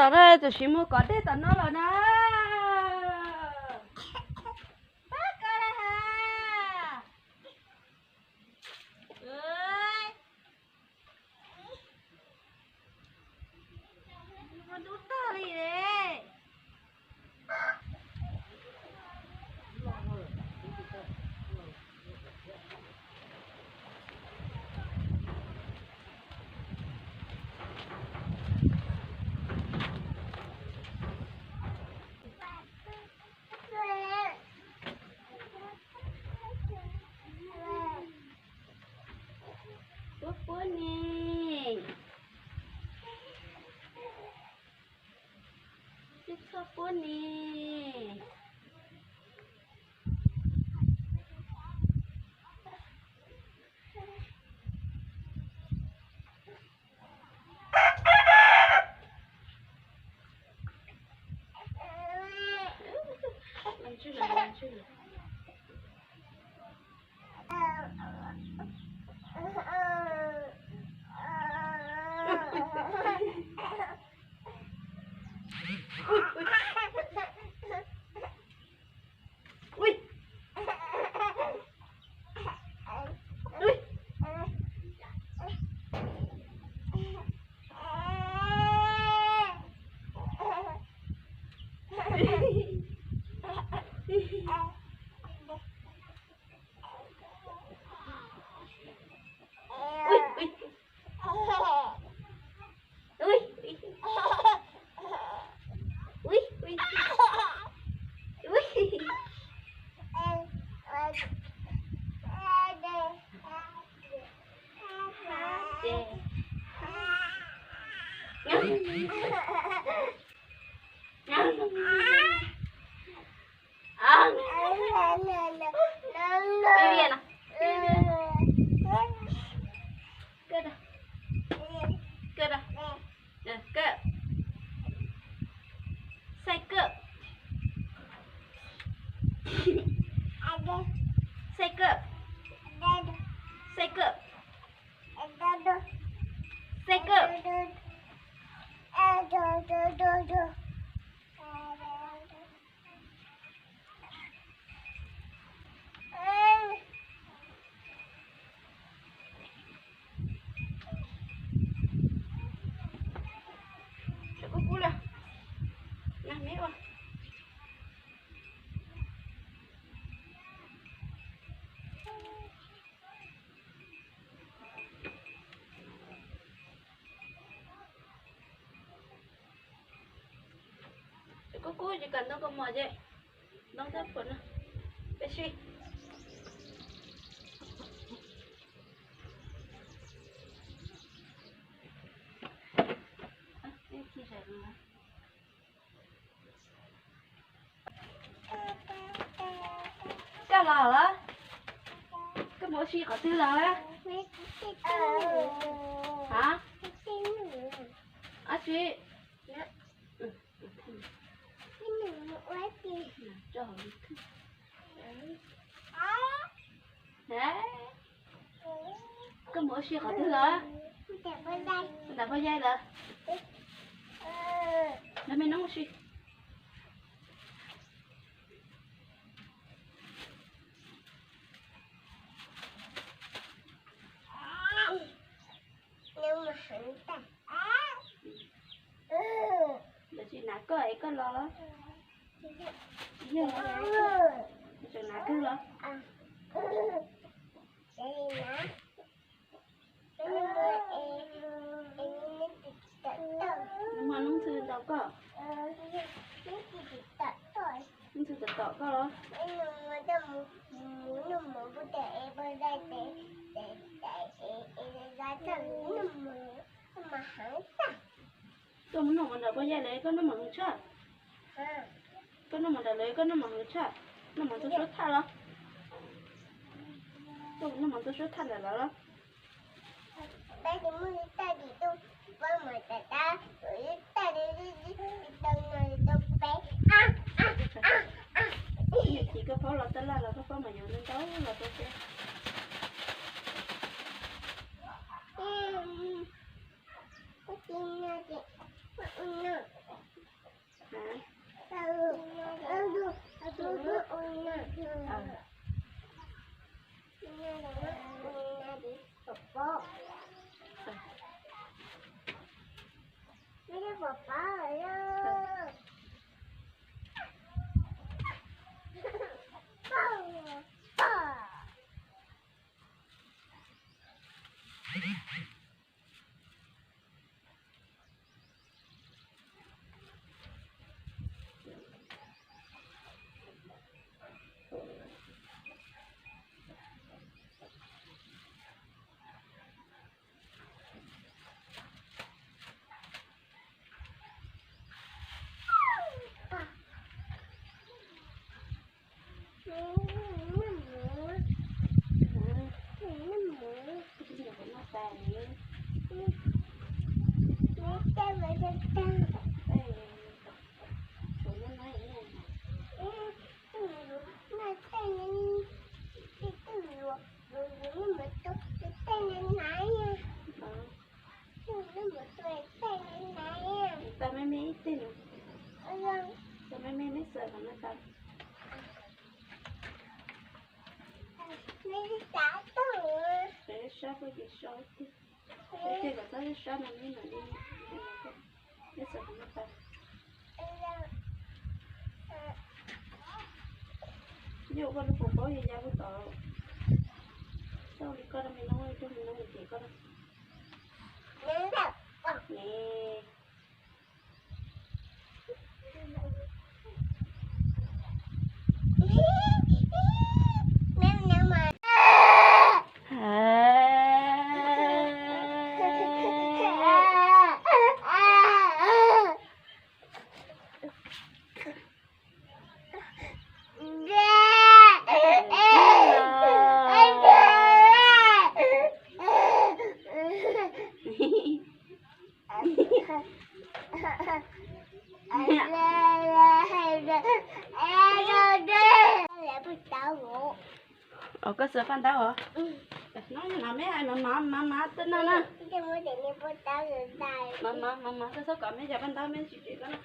Tom no tam sim mus kov dej tom no los na. Pab koj na ha. Ntub tag li ne. Puab puab ne. Twb txhob puab ne. Kawm. Kawm. Xaij kawm. Xaij kawm. Xaij kawm. Xaij kawm. Kub kub lawm. Nag me ua. Kub kub ces kam ntoo kaus mom ces ntoo thawj phuam no. Peb sib. Koj los lawm? Koj mus ua si qhov twg los? Ab tsi. Koj mus ua si qhov twg los? Nram Paj Yaig lawm. Nrog me noob ua si. Lawv tsis hnav koj es koj los los? Tsis yog, tseem hnav kawg los? Nws muaj noob ntxhw ntaus koj? Noob ntxhw tom tom koj los? Koj mus noj mov nram Paj Yaig lawm koj noj mov hwv tshaj. Koj noj mov nram lawv koj noj mov hwv tshaj. Noj mov ntxuav suab thaj los? Koj mus noj mov ntxuav suab thaj ntawm lawv los? Niam txiv koj paub los taj laj los koj paub mas yuav ntau los rau seb. Sab tiag, sab tiag kom txhob sab no, neb mam li, neb txawm kom noj tau. Yog koj lub pob paub yog ya puag tod, txhob ua li koj rau me noob, ib tug me noob cem koj na. Ne. Os, koj xuas paj ntaub os. No, no meb hais mas mas mas mas tej no na. Mas mas mas mas, koj txhob kom meb cov paj ntaub, meb tsis cem koj na.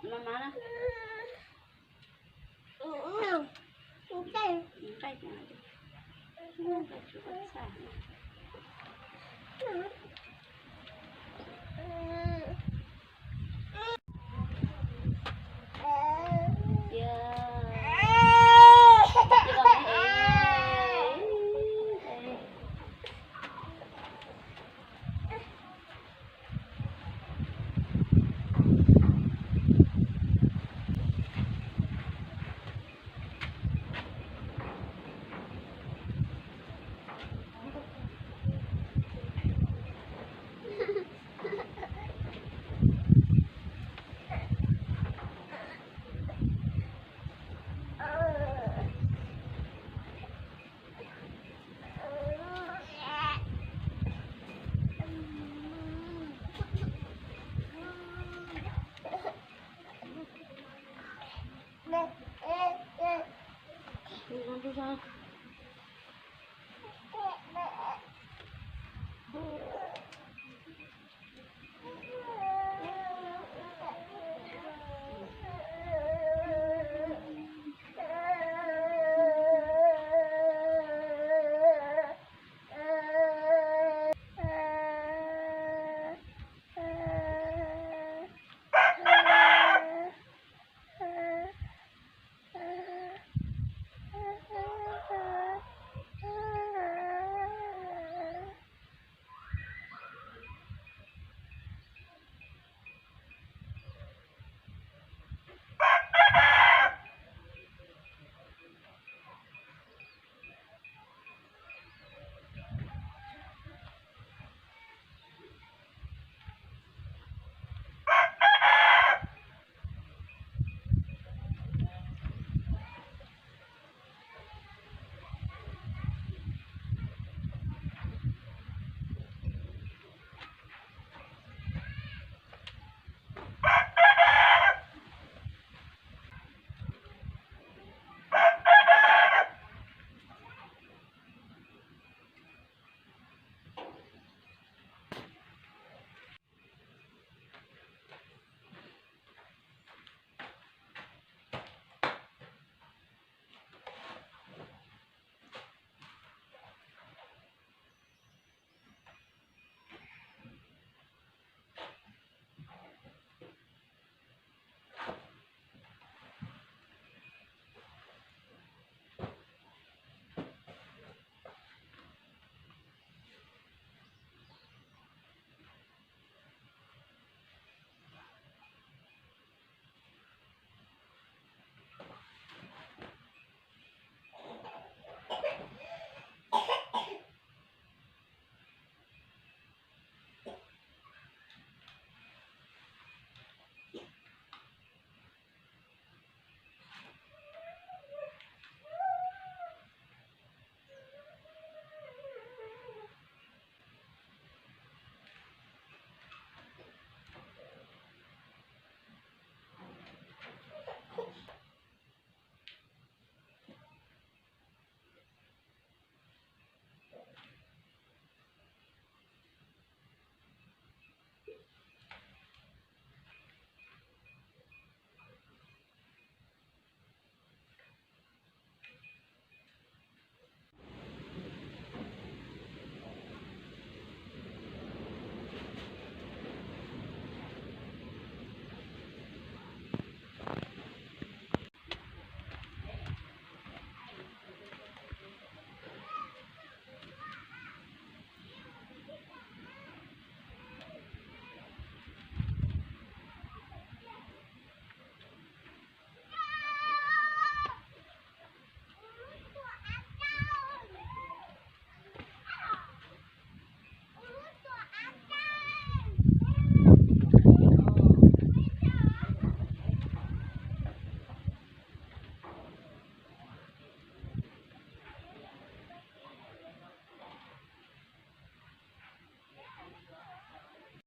Mas mas na. Nqaij, nqaij, nqaij txhaj.